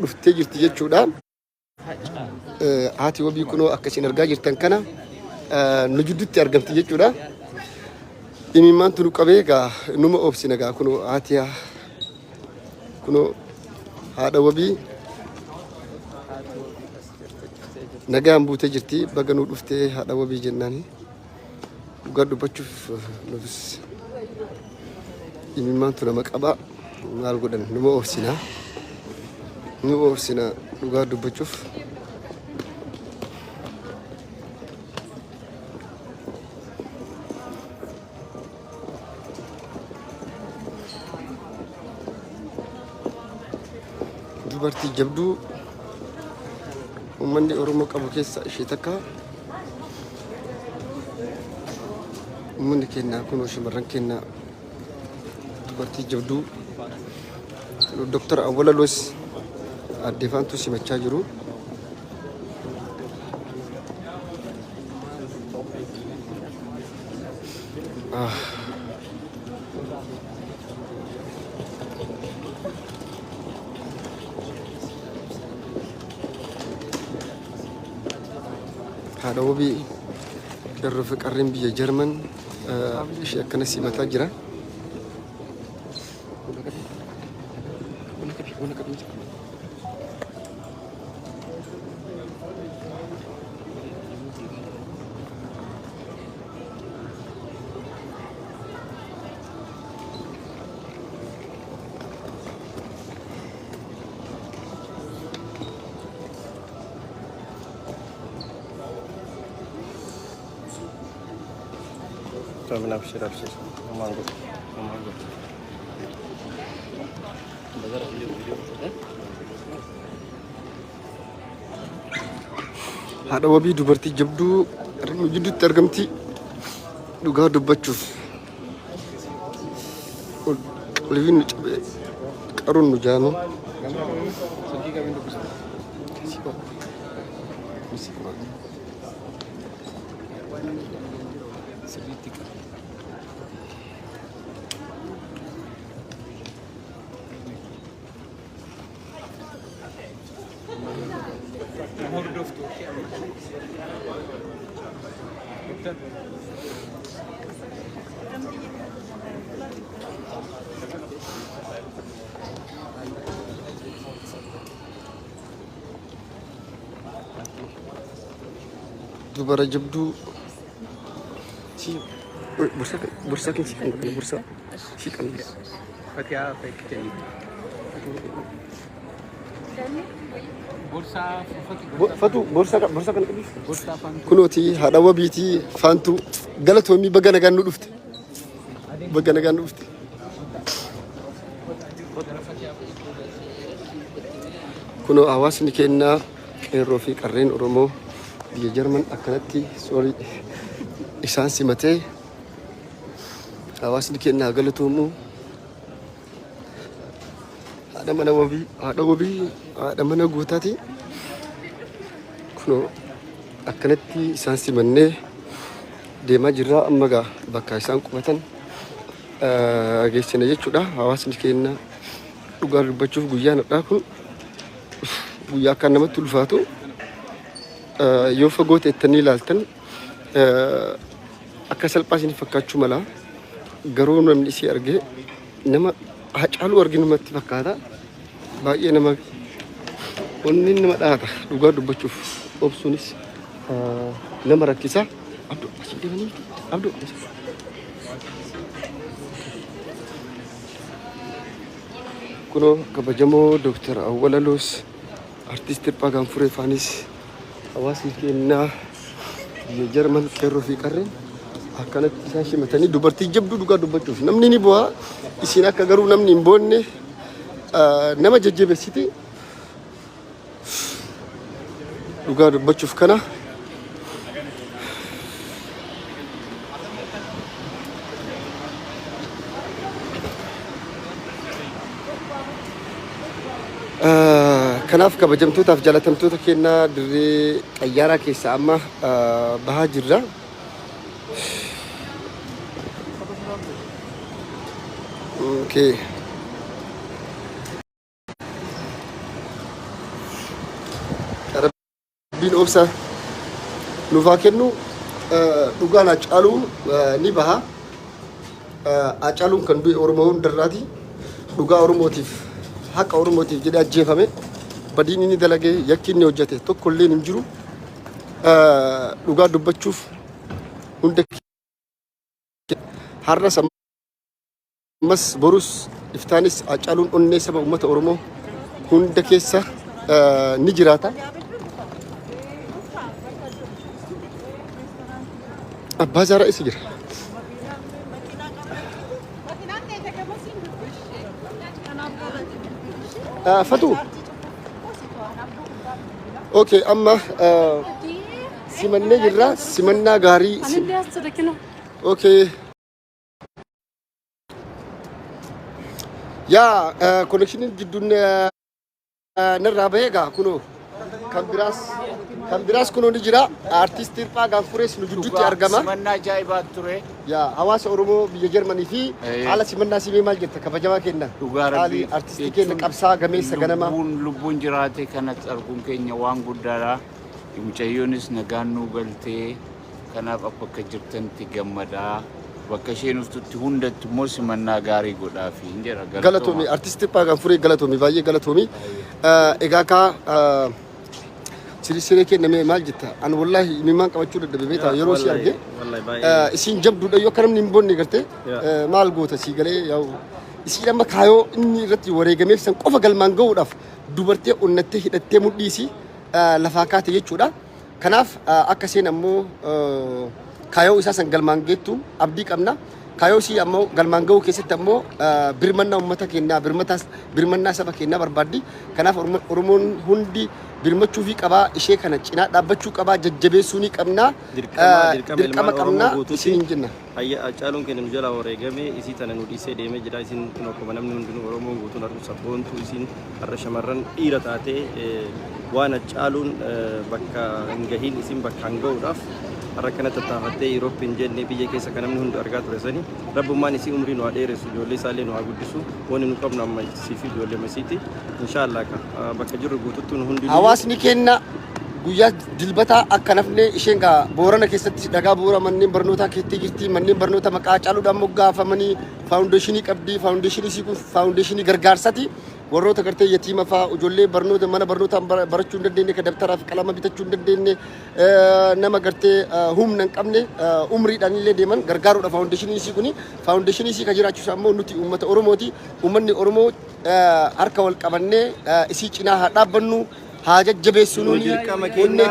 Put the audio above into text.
dhuftee jirti jechuudha. Haati wabii kunoo akka isin argaa jirtan kana nu jidduutti argamti jechuudha. Imimmaantu nu qabee egaa numa obsina egaa kunoo haati kunoo haadha wabii nagaan buutee jirti baga nu dhuftee haadha wabii jennaani. Dhugaa dubbachuuf nutis imimmaantu nama qaba. Maal godhan numa obsina. Nu obsina dhugaa dubbachuuf. Dubartii jabduu uummanni Oromoo qabu keessa ishee takka. Uummanni keenya kunoo shamarran keenya dubartii jabduu Dr. Awwalaloos aadde Faantuu simachaa jiru. Haadha wabii qeerroo fi qarreen biyya Jarman ishee akkana simataa jira. Tamam abshir abshir. Aman godhu. Aman godhu. Haadha wabii dubartii jabduu nu jidduutti argamti dhugaa dubbachuuf. Qalbiin nu cabee qaruun nu jaame. Dubara jabduu si bursa bursa kin si kan bursa si kan Fatihaa fakkii Fatu borsa borsa kan qabdi. Kunooti haadha wabiitii faantuu galatoomii baga nagaan nu dhufte. Baga nagaan nu dhufte. Kunoo hawaasni keenya qeerroo fi qarreen Oromoo biyya Jarman akkanatti soorii isaan simatee hawaasni keenya haa galatoomu. Haadha mana wabii, haadha wabii, haadha mana guutaati. Kunoo akkanatti isaan simannee deemaa jirra amma gaa bakka isaan qubatan geessina jechuudha. Hawaasni keenya dhugaa dubbachuuf guyyaan har'aa kun guyyaa akkaan namatti ulfaatu yoo fagoo teettanii ilaaltan akka salphaa isin fakkaachuu mala. Garuu namni isii argee nama Hacaaluu arge namatti fakkaata. Baay'ee nama onni nama dhaata dhugaa dubbachuuf obsuunis nama rakkisa. Abduu asii deemanii Abduu asii. Kunoo kabajamoo Dooktar Awwalaloos Artiist Hirphaa Gaanfuree faanis hawaasni keenya biyya Jarman qeerroo fi qarreen akkanatti isaan simatanii dubartii jabduu dhugaa dubbachuuf namni ni bu'aa isin akka garuu namni hin boonne nama jajjabeessiti dhugaa dubbachuuf kana. Kanaaf kabajamtootaaf jaalatamtoota keenya dirree xayyaaraa keessa amma bahaa jirra. Okay. Rabbiin obsa nuuf haa kennu. Dhugaan Hacaaluu ni baha. Hacaaluun kan du'e Oromoo hundarraati. Dhugaa Oromootiif, haqa Oromootiif jedhee ajjeefame. Badiin inni dalage, yakki inni hojjete tokko illee hin jiru. Dhugaa dubbachuuf hunda har'as ammas borus iftaanis Hacaaluun onnee saba uummata Oromoo hunda keessa ni jiraata. Abbaa Zaaraa eessa jira? Fatuu. Okay, amma simannee jirra. Simannaa gaarii. Anillee as jira kino. Okay. Yaa connectioniin jidduun narraa bahee egaa kunoo kan biraas kunoo ni jira. Artiist Hirphaa Gaanfurees nu jidduutti argama. Simannaa ajaa'ibaa ture. Yaa hawaasa Oromoo biyya Jarmanii fi haala simannaa simee maal jetta kabajamaa kenna? Dhugaa Qaalii Rabbii artistii keenya qabsaa gameessa ganamaa. Lubbuun jiraate kanatti arguun keenya waan guddaadha. Mucayyoonis nagaan nuu galtee, kanaaf bakka jirtanitti gammadaa. Bakka isheen dhuftutti hundatti immoo simannaa gaarii godhaafi hin jedha. Galatoomi, artiist Hirphaa Gaanfuree, galatoomi, baay'ee galatoomi. Egaa kaa siree kenname maal jetta? An wallaahi imimmaan qabachuu dadhabe beektaa yeroo si arge. Wallahi baay'ee. Isiin jabduudha, yoo akka namni hin bonne gartee maal goota sii galee yaa'u. Isiin amma kaayoo inni irratti wareegameef san qofa galmaan gahuudhaaf dubartee onnattee hidhattee mudhiisi lafaa kaate jechuudha. Kanaaf akka isheen ammoo kaayoo isaa san galmaan geettu abdii qabna. Kaayoo isii ammoo galmaan gahuu keessatti ammoo birmannaa uummata keenyaa, birmannaa saba keenyaa barbaaddi. Kanaaf Oromoon hundi birmachuufii qabaa, ishee kana cinaa dhaabbachuu qabaa, jajjabeessuu ni qabna. Dirqama Dirqama ilmaan Oromoo qabna guutuuti. isiniin jenna. Hayya, Hacaaluun keenya nu jalaa wareegame, isii tana nu dhiisee deemee jira. Isin kun akkuma namni hundinuu Oromoon guutuun arguu sabboontuu isiin har'a shamarran dhiira taatee waan Hacaaluun bakka hin gahiin isin bakka hin gahuudhaaf har'a kana tattaafattee Europe hin jenne, biyya keessa kan namni hundi argaa ture sani. Rabbummaan isii umrii nu haa dheeressu, ijoollee isaallee nu haa guddisu. Wanni nu qabnu amma isii fi ijoollee masiiti. Inshaallah ka bakka jirru guututti nu hundinuu. Hawaasni keenya guyyaa Dilbataa akka nafne. Isheen gaa Boorana keessatti dhagaa bu'uura manneen barnootaa keettee jirti. Manneen barnoota maqaa Hacaaluudhaan moggaafamanii foundationii qabdi. Foundationii isii kun foundationii gargaarsaati. Warroota gartee yatiima fa'aa, ijoollee barnoota mana barnootaan barachuu hin dandeenye, kan dabtaraa fi qalama bitachuu hin dandeenye, nama gartee humna hin qabne, umriidhaan illee deeman gargaaruudha foundationii isii kuni. Foundationii isii kan jiraachisu ammoo nuti uummata Oromooti. Uummanni Oromoo harka wal qabannee isii cinaa haa dhaabbannu, haa jajjabeessinu. Dirqama keenya.